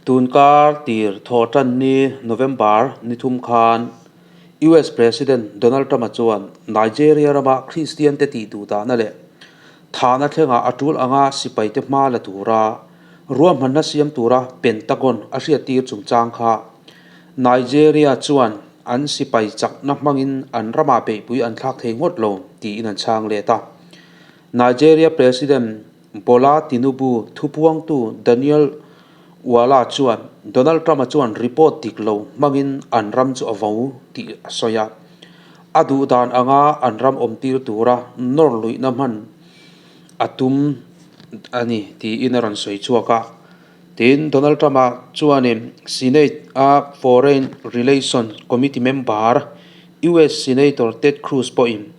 Tunkar tir thawhtan ni November ni thum khan US President Donald Trump-a chuan Nigeria rama Kristian te tih duhdahna leh thahna thlengah a tul anga sipaite hma la tura ruahmanna siam tura Pentagon a hriattir chungchang kha Nigeria chuan an sipai chakna hmangin an ramah beihpui an thlak thei ngawt lo tiin an chhang let a. Nigeria President Bola Tinubu thupuangtu Daniel Bwala chuan Donald Trump-a chuan report dik lo hmangin an ram chu a vo tih a sawi a. A duh dan anga an ram awmtir tura nawr luihna hman a tum a ni tiin a rawn sawi chhuak a. Tin, Donald Trump-a chuanin Senate-a Foreign Relations Committee member US Senator Ted Cruz pawhin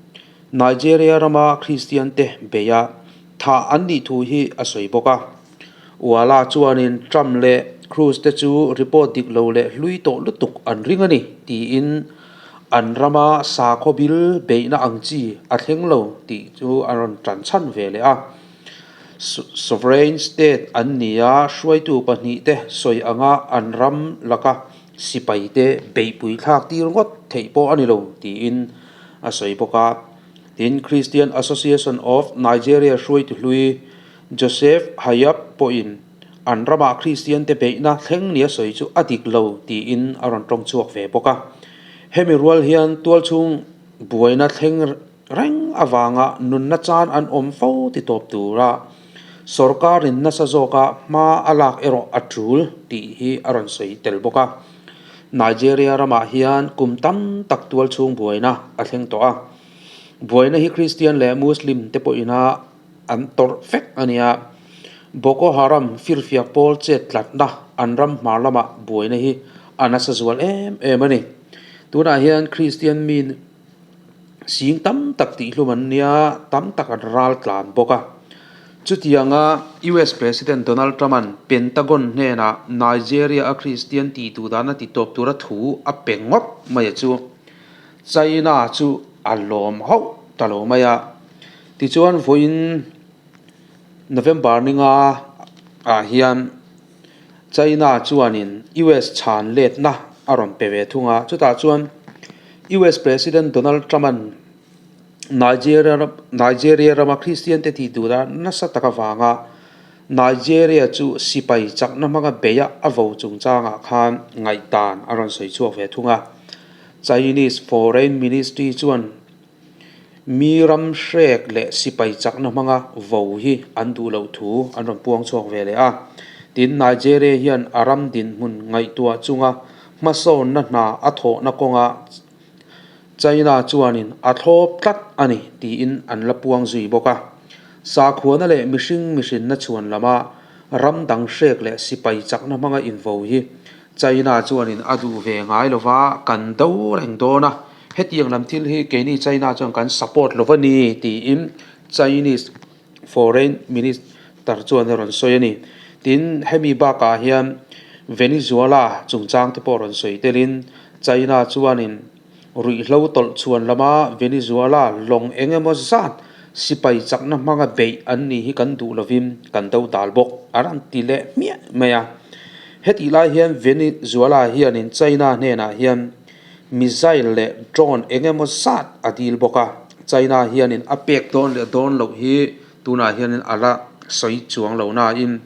Nigeria rama Kristian te beia thah an nih thu hi a sawi bawk a. Bwala chuanin Trump leh Cruz te chu report dik lo leh hlui tawh lutuk an ring a ni tiin an rama sakhaw bil beihna ang chi a thleng lo tih chu a rawn tan chhan ve leh a. Sovereign state an ni a, hruaitu pahnih te sawi anga an ram laka sipai te beihpui thlak tir ngawt theih pawh a ni lo tiin a sawi bawk a. Tin, Christian Association of Nigeria hruaitu hlui Joseph Hayab pawhin an ramah Kristian te beihna thleng nia sawi chu a dik lo tiin a rawn tawng chhuak ve bawk a. Hemi rual hian tualchhung buaina thleng reng avanga nunna chan an awm fo ti tawp tura sorkarin nasa zawka hma a lak erawh a tul tih hi a rawn sawi tel bawk a. Nigeria ramah hian kum tam tak tualchhung buaina a thleng tawh a. Buaina hi Kristian leh Muslim te pawhina an tawrh vek a nia. Boko Haram firfiak pawl chet tlatna an ram hmar lamah buaina hi a nasa zual em em a ni. Tunah hian Kristian mi sing tam tak tihhlum an nia, tam tak an ral tlan bawk a. Chutianga US President Donald Trump-a'n Pentagon hnenah Nigeria-a Kristian tih duh dan a ti tawp tura thu a pe ngawt mai a chu China chu a lawm hauh ta lo mai a. Tichuan vawiin November ninga ah hian China chuanin US chhan letna a rawn pe ve thung a, chutah chuan US President Donald Trump-a'n Nigeria Nigeria rama Christian te tih duhna nasa tak avanga Nigeria chu sipai chakna hmanga beia a vo chungchangah khan ngaihdan a rawn sawi chhuak ve thung a. Chinese Foreign Ministry chuan Mi ram hrek leh sipai chakna hmanga vo hi an duh loh thu an rawn puang chhuak ve leh a. Tin, Nigeria hian a ram dinhmun ngaihtuah chunga hmasawnna hna a thawhna kawngah China chuanin a thlawp tlat a ni tiin an la puang zui bawk a. Sakhuana leh mihring mihrinna chhuan lama ram dang hrek leh sipai chakna hmanga invo hi China chuanin a duh ve ngai lova kan do reng dawn a. Hetiang lam thil hi keini China chuan kan support lo va ni tiin Chinese Foreign Minister chuan a rawn sawi a ni. Tin, hemi bakah hian Venezuela chungchang te pawh rawn sawi telin China chuanin ruihhlo tawlh chhuan lama Venezuela lawng eng emaw zat sipai chakna hmanga beih an ni hi kan duh lovin kan do dal bawk a rawn ti leh hmiah mai a. Hetih lai hian Venezuela hianin China hnenah hian Missile leh drone eng emaw zat a dil bawk a, China hianin a pek dawn leh dawn loh hi tunah hianin a la sawi chuang lo nain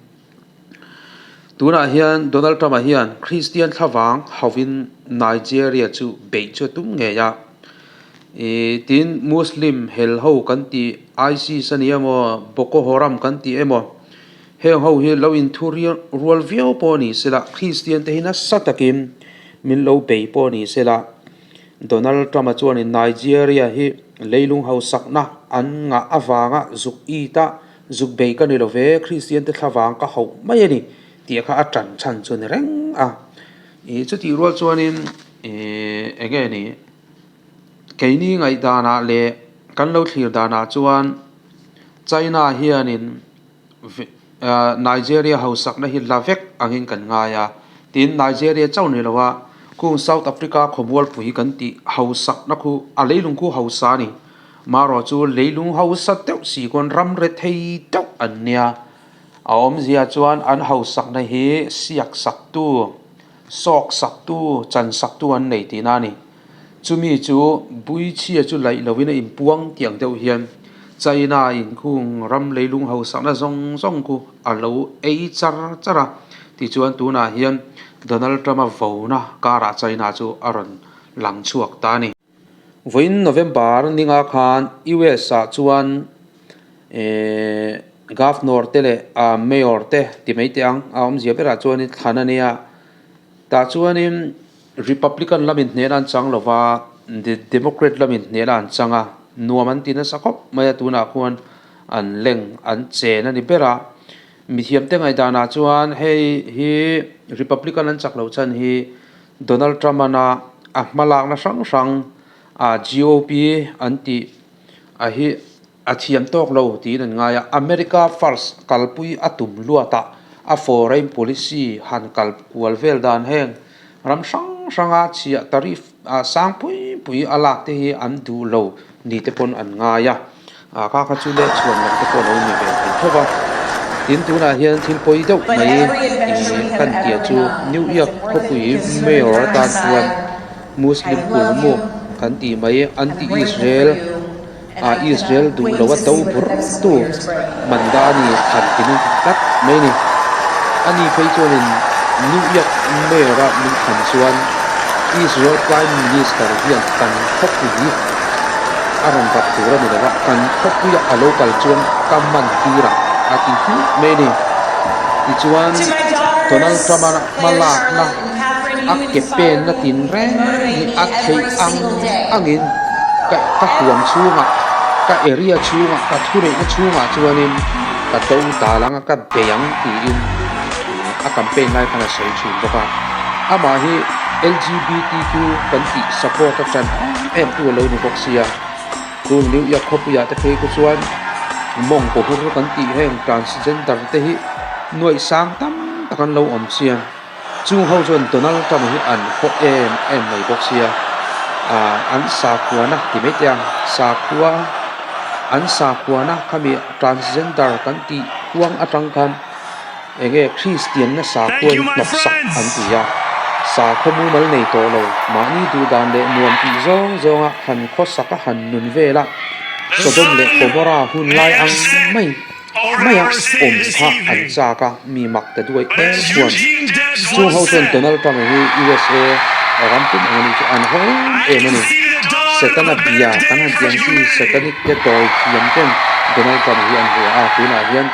tunah hian Donald Trump-a hian Christian thlavang hovin Nigeria chu beih chu a tum ngei a, ih tin Muslim hel ho kan tih ISIS a ni emaw Boko Haram kan tih emaw heng ho hi lo inthu rual viau pawh a ni sela Christian te hi nasa takin Min lo bei pawh ni sela, Donald Trump-a chuanin Nigeria hi leilung hausakna an ngah avanga zuk it a, zuk bei ka ni lo ve, Kristian te thlavang ka hauh mai a ni tih kha a tan chhan chu a ni reng a. Ih chutih rual chuanin ih eng nge ni keini ngaihdanah leh kan lo thlir danah chuan China hianin Nigeria hausakna hi la vek angin kan ngai a, tin Nigeria chauh ni lo a, kung South Africa khawmualpui kan tih hausakna khu a leilung khu hausa a ni, marawh chu leilung hausa deuh si khawn ram re thei deuh an nia. A awmzia chuan an hausakna hi siak saktu, sawk saktu, chan saktu an nei tihna a ni. Chumi chu buichhia chu laih lovin a inpuang tih ang deuh hian China inkhung ram leilung hausakna zawng zawng khu a lo ei char char a. Tichuan tunah hian Donald Trump-a vona karah China chu a rawn lang chhuak ta a ni. Vawiin November ninga khan US ah chuan Governor te leh Mayor te ti mai teh ang a awmzia berah chuanin thlan a nia. Tah chuanin Republican lamin hnehna an chang lova, Democrat lamin hnehna an chang a, nuam an ti nasa khawp mai a, tunah khuan an leng an chen a ni ber a. Mithiamte ngaihdanah chuan hei hi Republican an chak loh chhan hi Donald Trump-ana a hmalakna hrang hrang a GOP an tih a hi A thiam tawk lo tiin an ngai a, America First kalpui a tum luatah a foreign policy han kal kual vel dan heng ram hrang hranga chhiah tariff sang pui pui a lak te hi an duh lo ni te pawn an ngai a, kha kha chu leh chhuan lam te pawh a lo ni ve thei tho va. Tin tunah hian thil pawi deuh mai kan tia chu New York khawpui mayor atan chuan Muslim kulmuk kan tih mai anti-Israel Ah Israel duh lo a do bur tu Mandani khan tin an ti tlat mai a ni. Ani phei chuanin New York Mayor a min thlan chuan Israel Prime Minister hian kan khawpui a rawn rap tur a ni lo a, kan khawpuia a lo kal chuan ka man tir ang a ti hmiah mai a ni. Tichuan Donald Trump-a hmalakna a ke penna tinreng hi a theih ang angin ka ka huam chhungah ka area chhungah ka thuneihna chhungah chuanin ka do dal ang a ka bei ang tiin a campaign lai khan a sawi thin bawk a amah hi L_G_B_T_Q kan tih support a tan em em tu a lo ni bawk sia tun New York khawpuiah te phei khu chuan mawngkaw hur kan tih heng transgender te hi nuaih sang tam tak an lo awm sia. Chung ho chuan Donald Trump hi an haw em em mai bawk sia, ah an sakhuana ti mai teh ang, sakhua an sakhuana khami transgender kan tih huang atang khan eng nge Kristianna sakhua hi hnawk sak an ti a, sakhaw mumal nei tawh lo, mahni duh dan leh nuam tih zawng zawnga han khawsak a han nun vel a, Sodom leh Gomorrah hun lai ang mai. Maia awm kha an chak a, mi mak ta duai em chuan chung ho chuan Donald Trump hi USA ram pum ang a nih chu an haw em em a ni. Setana bia kan han tih ang chi Satanic te dawi thiam ten Donald Trump hi an hua a, tunah hian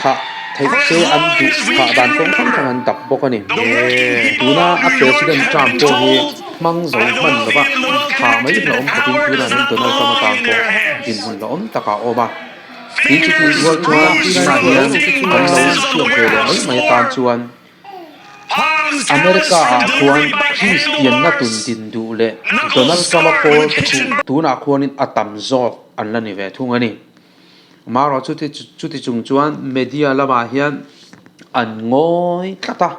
thah theih se an duh phah dan kawng hrang hrang an dap bawk a ni. Tuna a President Trump pawh hi hmang zo hman lova thah mai hlauhawm khawpin tunah hian Donald Trump atang pawh dinhmun hlauhawm takah a awm a. Tin chutih rual chuan tunah hian kan lo hriat ve leh mai mai atan chuan America ah khuan Kristianna tun din duh leh Donald Trump-a pawl te chu tunah khuanin a tam zawk an la ni ve thung a ni. Amaherawh chuti chuti chung chuan media lamah hian an ngawi tlat a,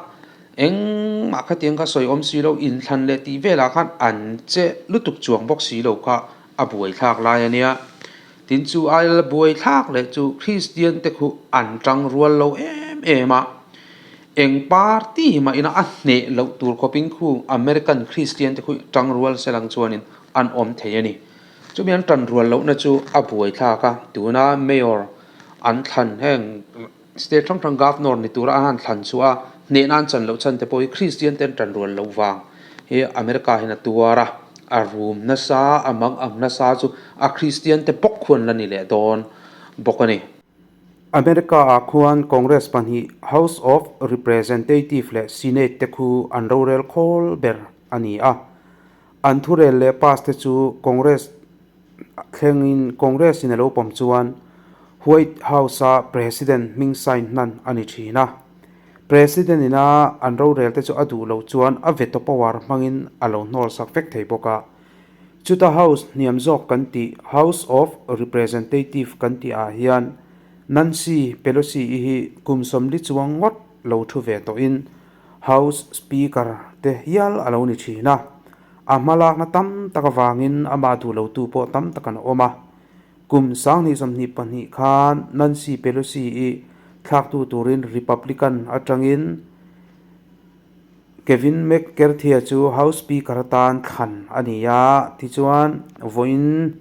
engmah khatiang kha sawi awm si lo, inthlan leh tih velah khan an che lutuk chuang bawk si lo kha a buaithlak lai a nia. Tin chu aia buai thlak leh chu Kristian te khu an tang rual lo em em a, eng party mah ina a hneh loh tur khawpin khu American Kristian te khu tang rual se lang chuanin an awm thei a ni. Chumi an tan rual lohna chu a buai thlak a, tuna Mayor an thlan heng State hrang hrang Governor ni tura an han thlan chhuah a, hnehna an chan loh chhan te pawh hi Kristian te an tan rual loh vang hi America hian a tuar a, a rum nasa, a mang ang nasa chu a Kristian te bawk khuan la ni leh dawn bawk a ni. America ah khuan Congress pahnih House of Representative leh Senate te khu an rorel khawl ber a ni a, an thurel leh pass te chu Congress thlengin Congress in a lo pawm chuan White House a President hming sign hnan a ni thin a. President ina an rorel te chu a duh loh chuan a veto power hmangin a lo hnawl sak vek thei bawk a. Chuta House hniam zawk kan tih House of Representative kan tih ah hian Nancy Pelosi i hi kum 40 chuang ngawt lo thu ve tawhin House Speaker te hial a lo ni thin a. A hmalakna tam tak avangin amah duh lotu pawh tam tak an awm a. Kum 2022 khan Nancy Pelosi i Thlaktu turin Republican atangin Kevin McCarthy-a chu House Speaker atan thlan a ni a. Tichuan, vawiin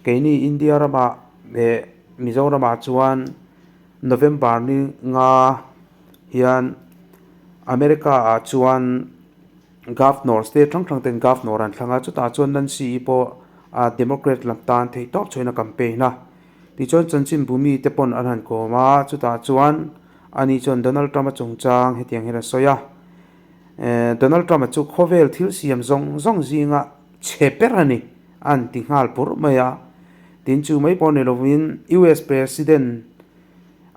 keini India ramah leh Mizoramah chuan November ni nga hian America-ah chuan Governor, state hrang hrang ten Governor an thlang a, chutah chuan Nancy-i pawh Democrat lam tan theih tawp chhuahin a campaign a. Tichuan chanchinbu mite pawn an han kawm a, chutah chuan ani chuan Donald Trump-a chungchang hetiang hian a sawi a, Donald Trump-a chu khawvel thil siam zawng zawng zinga chhe ber a ni a han ti nghal pur mai a. Tin chu mai pawh ni lovin US President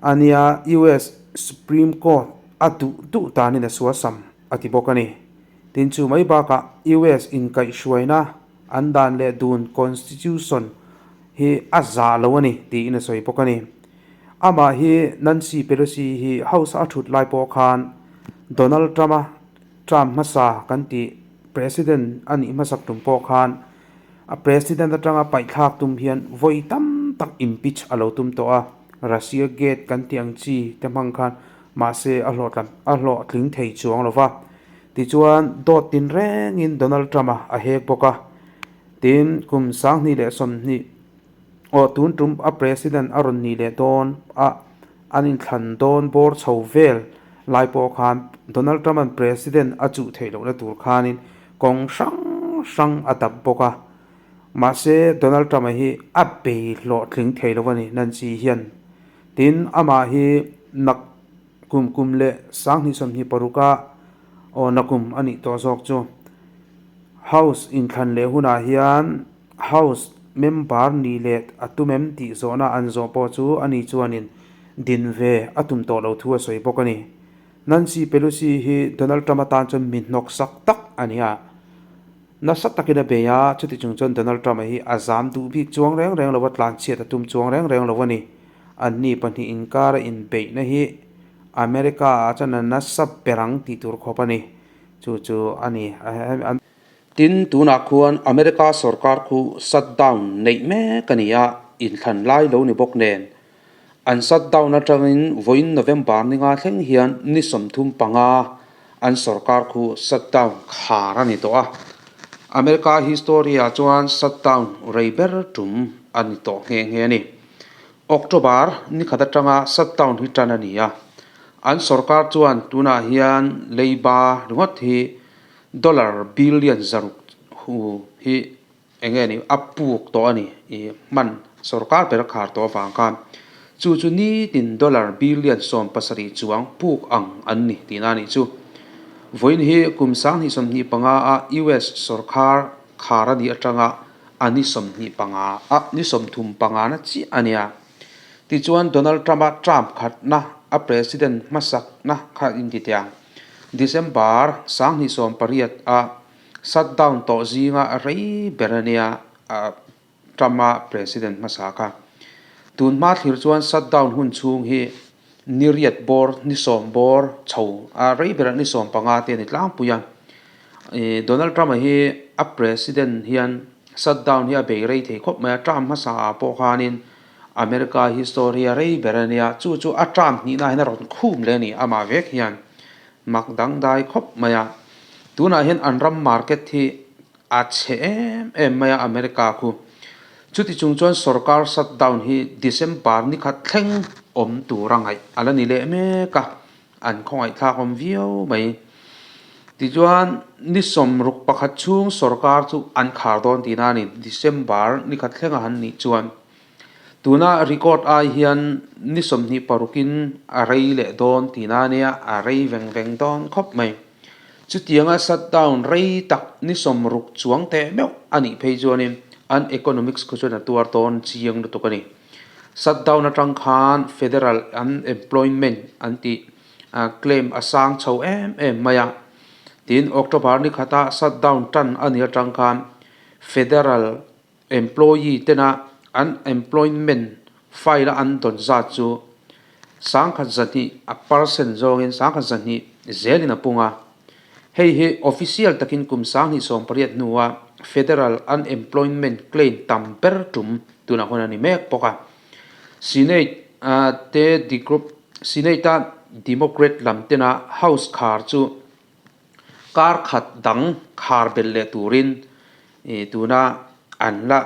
a nia US Supreme Court a duh duh danin a suasam a ti bawk a ni. Tin chu mai bakah US inkaihhruaina an dan leh dun Constitution hi a zah lo a ni tiin a sawi bawk a ni. Amah hi Nancy Pelosi hi House a thut lai pawh khan Donald Trump-a term hmasa kan tih President a nih hmasak tum pawh khan a President atanga paihthlak tum hian vawi tam tak impeach a lo tum tawh a, Russia Gate kan tih ang chi te hmang khan mahse a hlawhtla a hlawhtling thei chuang lo va. Tichuan dawt tinrengin Donald Trump-a a hek bawk a. Tin, kum 2020 aw tun tum a President a rawn nih leh dawn a, an inthlan dawn bawr chho vel lai pawh khan Donald Trump-a'n President a chuh theih lohna tur khanin kawng hrang hrang a dap bawk a. Mahse, Donald Trump-a hi a bei hlawhtling thei lo a ni, Nancy hian. Tin, amah hi nak kum kum leh 2026 a aw nakum a nih tawh zawk chu. House inthlan leh hunah hian House member nih leh a tum em tih zawhna an zawh pawh chu ani chuanin din ve a tum tawh lo thu a sawi bawk a ni. Nancy Pelosi hi Donald Trump atan chuan mi hnawksak tak a ni a, nasa takin a bei a, chuti chung chuan Donald Trump-a hi a zam duh bik chuang reng reng lo a, tlanchhiat a tum chuang reng reng lo a ni. Anni pahnih inkara inbeihna hi America-ah chuan a nasa ber ang tih tur khawp a ni. Chu chu a ni. Tin, tunah khuan America sorkar khu shutdown neih mek a ni a, inthlan lai lo ni bawk nen. An shutdown atangin vawiin November ni nga thleng hian ni 35 an sorkar khu shutdown khar a ni tawh a. America history-ah chuan shutdown rei ber tum a ni tawh nghe nghe a ni. October ni khat atanga shutdown hi tan a ni a. An sorkar chuan tunah hian leiba ringawt hi dollar billion zaruk hu hi eng nge ni a puk tawh a ni ih hman sorkar ber a khar tawh avang khan chu chu nitin dollar billion 70 chuang puk ang an ni tihna a nih chu. Vawiin hi kum 2025 a US sorkar khar a nih atanga a ni 25 a ni 35 na chiah a nia. Tichuan Donald Trump a term khatna a president hmasakna kha inti teh ang. December 2018 a shutdown tawh zinga rei ber a nia Trump a president hmasa kha. Tun hma thlir chuan shutdown hun chhung hi ni riat bawr, ni sawm bawr chho a rei berah ni 15 te a ni tlangpui a. Donald Trump a hi a president hian shutdown hi a bei rei thei khawp mai a, term hmasa ah pawh khanin America history a rei ber a nia, chu chu a term hnihna hian a rawn khum leh a ni amah vek hian mak dangdai khawp mai a. Tunah hian an ram market hi a chhe em em mai a America khu. Chuti chung chuan sorkar shutdown hi December ni khat thleng awm tur a ngaih a la ni leh mek a, an khawngaihthlak awm viau mai. Tichuan ni 61 chhung sorkar chu an khar dawn tihna a ni December ni khat thleng a han nih chuan. Tuna record ai hian ni 26 in a rei leh dawn tihna a nia, a rei veng veng dawn khawp mai. Chutianga shutdown rei tak ni 60 chuang teh meuh a nih phei chuanin an economics khu chuan a tuar dawn chiang lutuk a ni. Shutdown atang khan federal unemployment an tih claim a sang chho em em mai a. Tin, October ni khata shutdown tan a nih atang khan federal employee tena unemployment file a an dawn zat chu 1,200 a percent zawngin 1,200 zelin a pung a. Hei hi official takin kum 2018 hnua federal unemployment claim tam ber tum tunah hun a ni mek bawk a. Senate te Senate-a Democrat lam tena House khar chu kar khat dang khar belh leh turin tuna an la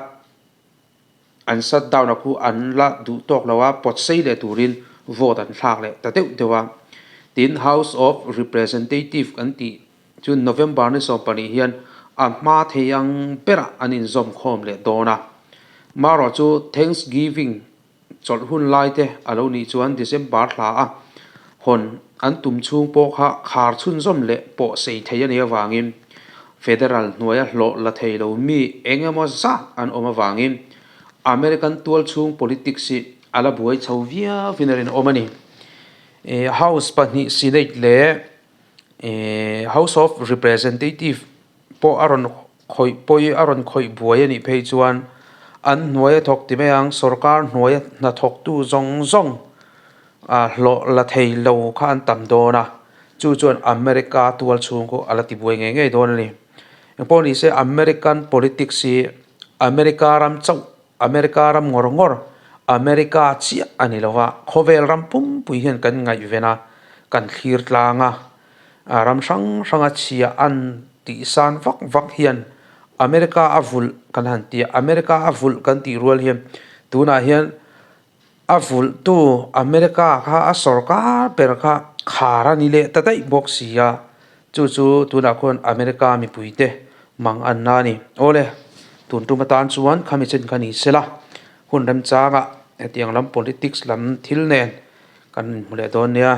an shut down a khu an la duh tawk lo a, pawt sei leh turin vote an thlak leh ta deuh deuh a. Tin, House of Representative an tih chu November ni 20 hian a hma thei ang berah an inzawm khawm leh dawn a. Marawh chu Thanksgiving Chawlh hun lai te a lo nih chuan December thla a hawn an tum chhung pawh kha khar chhunzawm leh pawh sei thei a nih avangin Federal hnuaia hlawh la thei lo mi eng emaw zat an awm avangin American tual chhung politics hi a la buai chho viauin a rinawm a ni. House pahnih Senate leh House of Representative pawh a rawn khawih pawi a rawn khawih buai a nih phei chuan an hnuai a thawk ti mai ang sorkar hnuai a hnathawktu zawng zawng ah hlawh la thei lo kha an tam dawn a chu chuan America tual chhung khaw a la ti buai ngei ngei dawn a ni engpawh ni se American politics hi America ram chauh America ram ngawr ngawr America chiah a ni lo va khawvel ram pumpui hian kan ngaihven a kan thlir tlang a. Ram hrang hranga chhia an tih san vak vak hian America a vulh kan han ti a, America a vulh kan tih rual hian tunah hian a vulhtu America kha a sawrkar ber kha khar a ni leh ta daih bawk si a, chu chu tunah khuan America mipuite mang an na a ni. Awle, tun tum atan chuan khami chen kha ni sela, hun remchangah hetiang lam politics lam thil nen kan inhmu leh dawn nia.